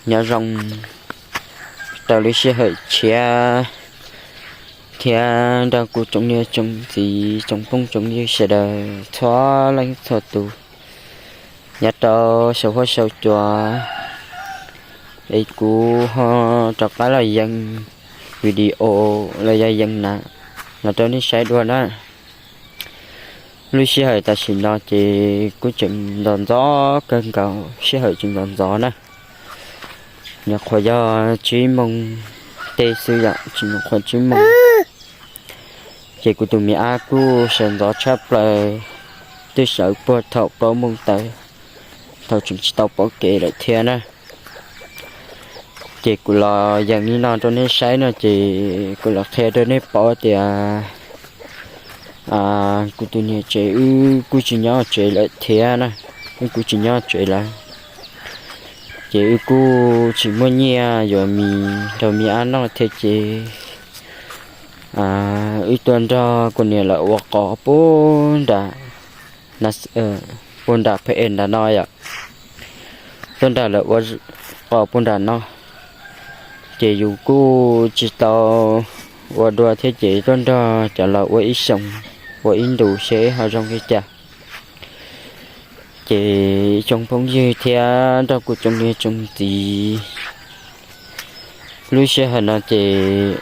Nyob zoo rau lub sij hawm tshiab thiab nrog kuv tsoom niam tsoom txiv tsoom phooj tsoom ywg sawv daws txhua leej txhua tus nyob rau saum huab saum cua, es kuv ho rov qab los yees video los yog yees na los rau nej saib dua na. Lub sij hawm tam sim no ces kuj tseem ntxov ntxov kawg nkaus, sij hawm tseem ntxov ntxov na. Nyuam qhuav yog tsib moos tej xwb yom, tsis nyuam qhuav tsib moos. Ces kuv tus me ab kuj sawv ntxov tshaj plaws, twb sawv puag thaum plaub moos tawm, thaum tseem tsis tau paub kev lawm thiab na. Ces kuv los yees li no rau nej saib no ces kuv los qhia rau nej paub tias kuv tus niam tsev wb kuj tsis nyob tsev lawm thiab na, wb kuj tsis nyob tsev lawm. Ces wb kuj tsis muaj nyiaj yuav mis rau me ab noj thiab ces wb tuaj nrog kuv niam lawv ua qos puag nram, puag nram phe es nram no yom, tuaj nrog lawv ua qos puag nram no. Ces yus kuj tsis tau ua dua thiab ces tuaj nrog cov laus ua ib xyoos, ua ib ntus seb ho zoo li cas. Ces tsoom phooj ywg thiab nrog kuv tsoom niam tsoom txiv, lub sij hawm no ces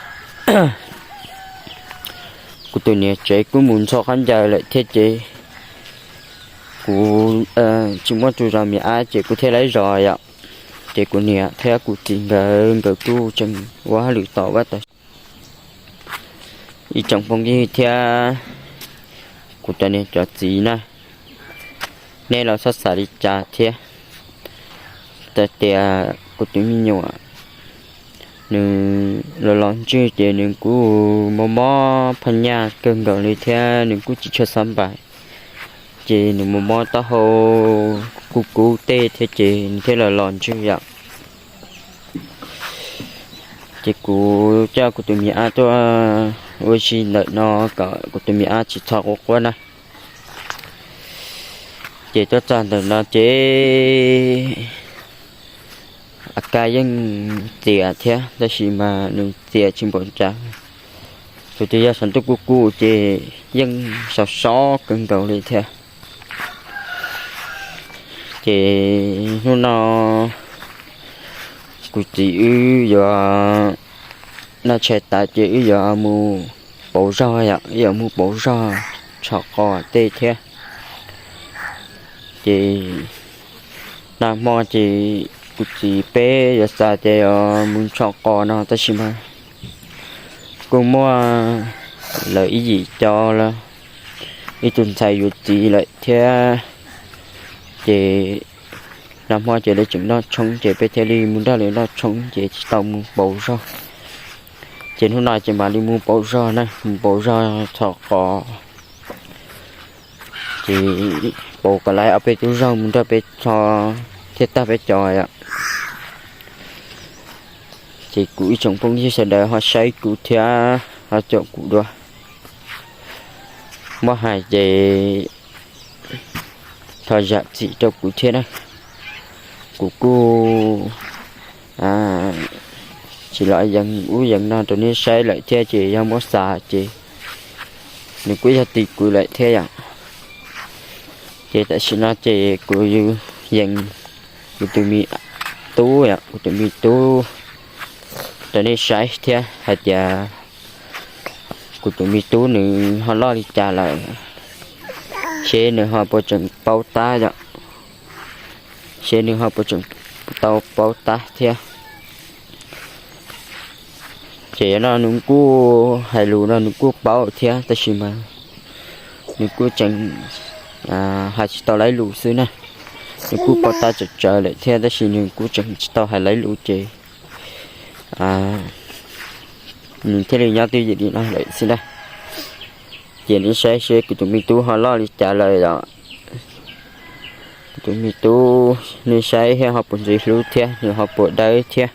kuv tus niam tsev kuj mus ntxhua khaub ncaws lawm thiab ces kuv tsis muaj tus zov me ab ces kuv thiaj laib zov yom. Ces kuv niam thiab kuv txiv nkawd, nkawd kuj tseem ua hauj lwm tom vaj tom ib tsoom phooj ywg thiab kuv cov niam cov txiv na, nej los txhob xav li cas thiab. Txawm tias kuv tus me nyuam nws los los ntswg ces nws kuj mob mob phaj nyaj kawg nkaus li thiab nws kuj tsis tshua xav npais. Ces nws mob mob taub hau kub kub tej thiab ces nws thiaj los los ntswg yom. Ces kuv coj kuv tus me ab tuaj ua si ntawm no kom kuv tus me ab tsis txhob quaj quaj na. Ces tuaj txog ntawm no ces a kaj yeej txias thiab tab sis mas nws txias tsis npaum cas. Tus twg yog saum ntuj kuj kuj ces yeej sov sob kawg nkaus li thiab. Ces hnub no kuv txiv wb yuav noj tshais tas ces wb yuav mus pauv zog yom, wb yuav mus pauv zog tshom qos tej thiab. Ces nag hmo ces kuv txiv peb yuav xav tias yuav mus tshom qos no tab sis mas kuj muaj lawv ib yim cov los ib tug ntxhais yuav txiv lawm thiab. Ces nag hmo ces lawv tseem noj tshoob ces peb thiaj li mus nrog lawv noj tshoob ces tsis tau mus pauv zog. Ces hnub no ces mam li mus pauv zog na, mus pauv zog txhom qos. Ces pauv kom lawv ob peb tug zog mus nrog peb txhom thiaj tag peb cov yom. Ces kuv ib tsoom phooj ywg sawv daws ho saib kuv thiab ho caum kuv dua. Muab hais ces thov zam txim rau kuv thiab na. Kuv kuj tsis los yees ub yees no rau nej saib lawm thiab ces yog muab xav ces nws kuj yog tim kuv lawm thiab yom. Ces tam sim no ces kuv yees kuv tus me tub yom, kuv tus me tub rau nej saib thiab hais tias kuv tus me tub nws ho loj li cas lawm, seb nws ho puas tseem paub tab yom, seb nws ho puas tseem tau paub tab thiab. Ces no nws kuj hais lus no nws kuj paub thiab tab sis mas nws kuj tseem hais tsis tau laib lus xwb na. Nws kuj paub tab tsawv tsawv lawm thiab tab sis nws kuj tseem tsis tau hais laib lus ces nws thiaj li nyob twj ywm li no lawm xwb na. Ces nej saib seb kuv tus me tub ho loj li cas lawm os. Kuv tus me tub nej saib thiab ho puas ntxim hlub thiab nws ho puas dawb thiab.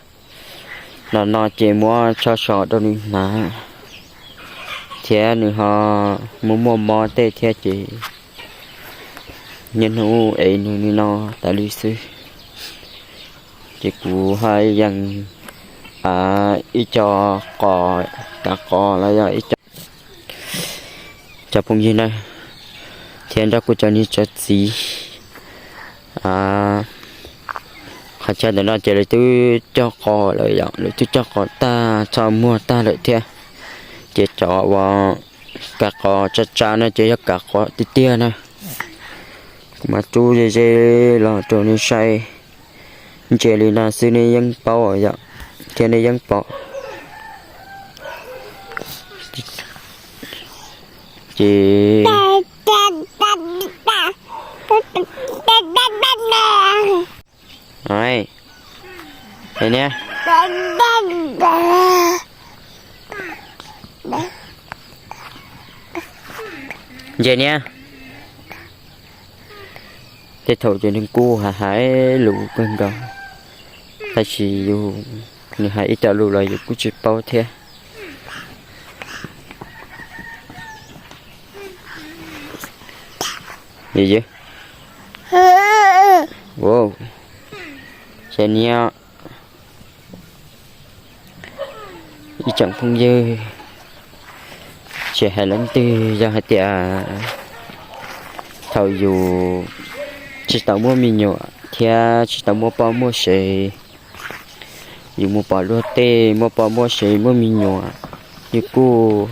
No no ces muab tsho so rau nws hnav thiab nws ho muaj muaj mob tej thiab ces niaj hnub es nws li no tas li xwb. Ces kuv haj yees ib co qos, kav qos los yog ib co, cov phooj ywg na, thiab nrog kuv cov niam cov txiv. Qhov chaw ntawm no ces lawv twb cog qos lawm yom, lawv twb cog qos tag txho muag tag lawm thiab. Ces cov uas kav qos tsa tsa no ces yog kav qos tiag tiag na. Kuv mam rub ze ze los rau nej saib. Ntsia li no xwb nej yeej paub yom, thiab nej yeej pom. Ces niam, ntsia niam. Tej thaum ces nws kuj hais hais lus kawg nkaus, tab sis yus, nws hais ib co lus los yus kuj tsis paub thiab. Ces niam, ib tsoom phooj ywg, tsis hais leej twg, yog hais tias thaum yus tsis tau muaj me nyuam thiab tsis tau muaj poj muaj sev, yus mus pom luag tej muaj poj muaj sev muaj me nyuam, yus kuj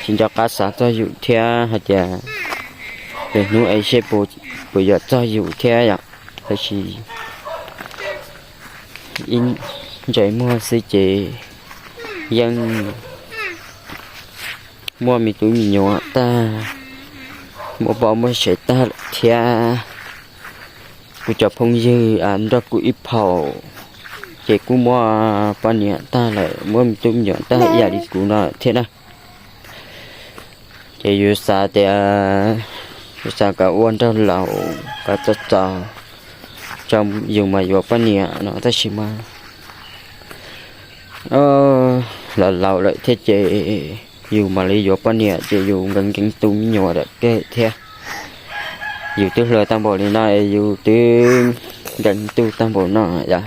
tsis nco qab xav txog yus thiab hais tias lwm hnub es seb puas yuav txog yus thiab yom. Tab sis ib ntsais muag xwb ces yeej muaj me tub me nyuam tag, muaj poj muaj sev tag lawm thiab. Kuv cov phooj ywg nrog kuv ib phaum ces kuj muaj poj niam tag lawm, muaj me tub me nyuam tag ib yam li kuv no thiab na. Ces yus xav tias, yus xav kom ua nraug laus kom txaus txaus, yus mam yuav poj niam no tab sis mas los laus lawm thiab ces yus mam li yuav poj niam ces yus nkees nkees tu me nyuam lawm kawg thiab. Yus twb hluas tag npaum li no es yus twb nkees tu tag npaum no yom.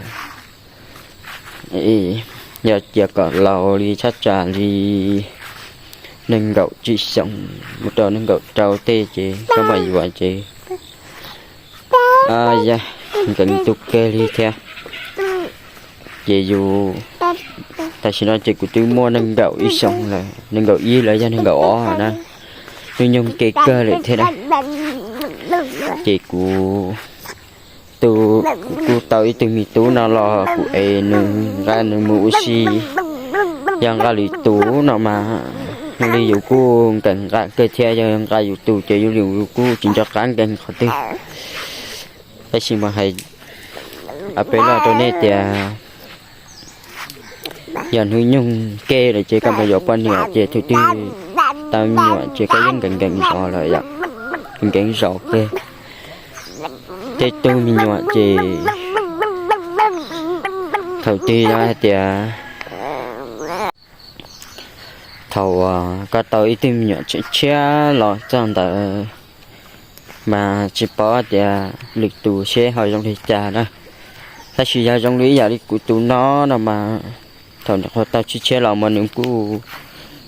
Yog cia kom laus li tshaj tsam li nees nkaum tsib xyoos mus rau nees nkaum rau tej ces koj mam yuav ces yog nkees tu kawg li thiab. Ces yus, tam sim no ces kuv twb muaj nees nkaum ib xyoos lawm, nees nkaum ib los yog nees nkaum ob na, hnub nyoog kev kawg lawm thiab na. Ces kuv, tu, kuv tau ib tug me tub no los kuv ev nws nqa nws mus ua si. Yog nqa lwm tus no mas, yog li yus kuj nkees nqa kawg thiab, yog nqa yus tus ces yus li yus kuj tsis nco qab nkees qhov twg. Tab sis mas hais peb los rau nej tias, yog hnub nyoog kev lawm ces koj mus yuav poj niam ces thaum twg tau me nyuam ces koj yeej nkees nkees zov lawm yom, nkees zov kawg. Tej tug me nyuam ces thaum twg yog hais tias thaum koj tau ib tug me nyuam tshiab los txog ntawd mas tsis paub tias lwm tus seb ho zoo li cas na. Tab sis yog zoo li ib yam li kuv tus no no mas, thaum nws qhuav tau tshiab tshiab los mas nws kuj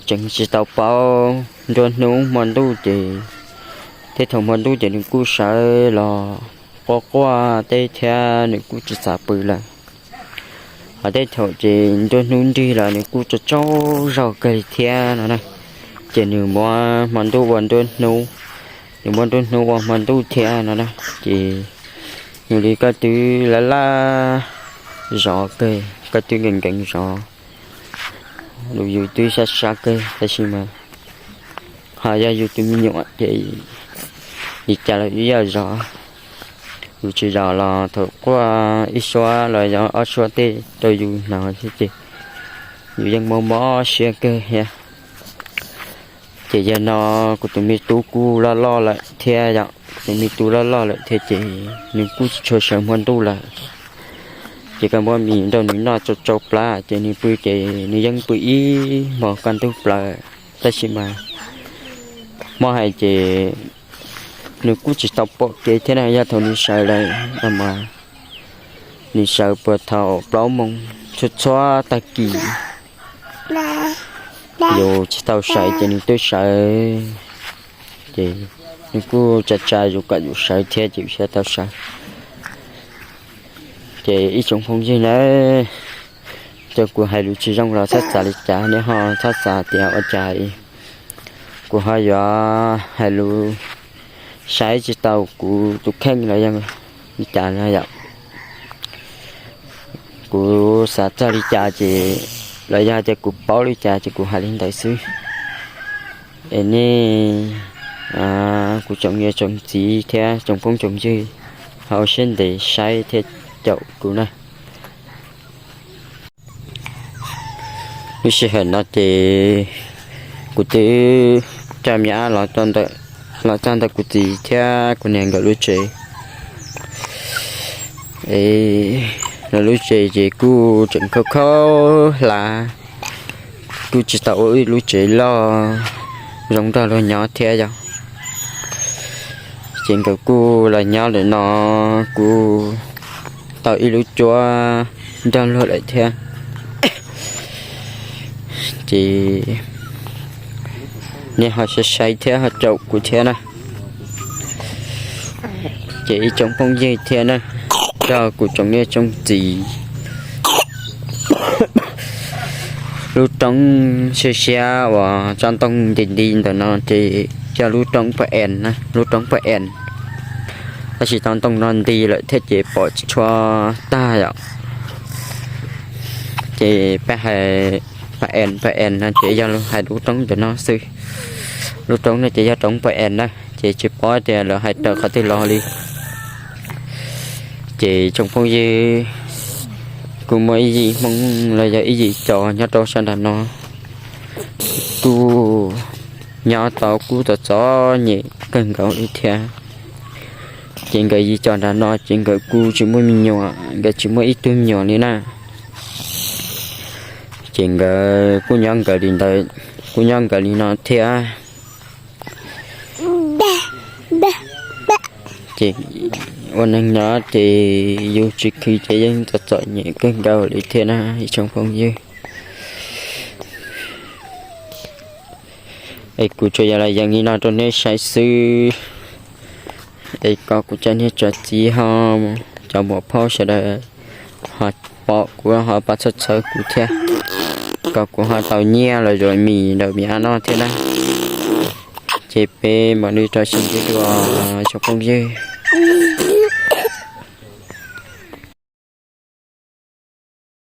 tseem tsis tau paub nruab hnub hmo ntuj ces, tej thaum hmo ntuj ces nws kuj sawv los quaj quaj teb thiab nws kuj tsis xav pw lawm. Ho tej thaum ces nruab hnub nrig los nws kuj tsaug tsaug zog kawg li thiab no na. Ces nws muab hmo ntuj ua nruab hnub, nws muab nruab hnub ua hmo ntuj thiab no na. Ces yog li koj twb laj laj zov kawg, koj twb nkees nkees zov, lus yus twb sab sab kawg tab sis mas ho yog yus tus me nyuam ces li cas los yus yuav zov. Yus tsis zov los thaum quaj ib suab los yog ob suab tej rau yus hnov xwb ces yus yeej mob mob siab kawg thiab. Ces yog no kuv tus me tub kuj loj loj lawm thiab yom, kuv tus me tub loj loj lawm thiab ces nws kuj tsis tshua sawv hmo ntuj lawm. Ces koj muab mis nrog nws noj tsau tsau plab ces nws pw ces nws yeej pw ib hmos kaj ntug plaws. Tab sis mas muab hais ces nws kuj tsis tau pom kev thiab na, yog thaum nws sawv lawm no mas Nws sawv puag thaum plaub moos txhua txhua tag kis. Yus tsis tau sawv ces nws twb sawv, ces nws kuj tsa tsa yus kom yus sawv thiab ces yus thiaj tau sawv. Ces ib tsoom phooj ywg na, ces kuv hais lus tsis zoo los txhob xav li cas, nej ho txhob xav tias ua cas kuv ho yuav hais lus saib tsis taus kuv tus kheej los yog li cas no yom. Kuv xav txog li cas ces, los yog tias kuv paub li cas ces kuv hais li ntawd xwb. Es nej, kuv tsoom niam tsoom txiv thiab tsoom phooj tsoom ywg, ho ua siab ntev saib thiab caum kuv na. Lub sij hawm no ces kuv twb coj me ab los txog ntawm kuv txiv thiab kuv niam nkawd lub tsev. Es lawv lub tsev ces kuj tseem khaub khaub hlab, kuj tsis tau ua ib lub tsev loj zoo nrog luag nyob thiab yom. Ces nkawd kuj los nyob lawm no kuj tau ib lub cuab nrog luag lawm thiab. Ces nej ho saib saib thiab ho caum kuv thiab na. Ces ib tsoom phooj ywg thiab na, nrog kuv tsoom niam tsoom txiv, lub roob siab siab uas tsob ntoo nti nti ntawm no ces yog lub roob Paj Ees na, lub roob Paj Ees. Tab sis tsob ntoo no nti lawm thiab ces pom tsis tshua tag yom. Ces peb hais Paj Ees, Paj Ees no ces yog hais lub roob ntawm no xwb. Lub roob no ces yog roob Paj Ees na, ces tsis paub tias lawv hais raws qhov twg los li. Ces tsoom phooj ywg, kuj muaj ib yim Hmoob los yog ib yim cov nyob rau sab nram no kuj nyob tau kuj txom txom nyem kawg nkaus li thiab. Ces nkawd yim cov nram no ces nkawd kuj tsis muaj me nyuam, nkawd tsis muaj ib tug me nyuam li na. Ces nkawd kuj nyob nkawd li ntawd, kuj nyob nkawd li no thiab. Ces ua neeg nyob ces yus tsis khwv ces yeej txom txom nyem kawg nkaus li thiab na ib tsoom phooj ywg. Es kuv tsuas yog los yees li no rau nej saib xwb. Es kom kuv cov niam cov txiv ho, cov muam phauj sawv daws ho pom kuv ho pab txhawb txhawb kuv thiab, kom kuv ho tau nyiaj los yuav mis ntawm me ab no thiab na. Ces peb mam li rov sib ntsib dua tsoom phooj ywg.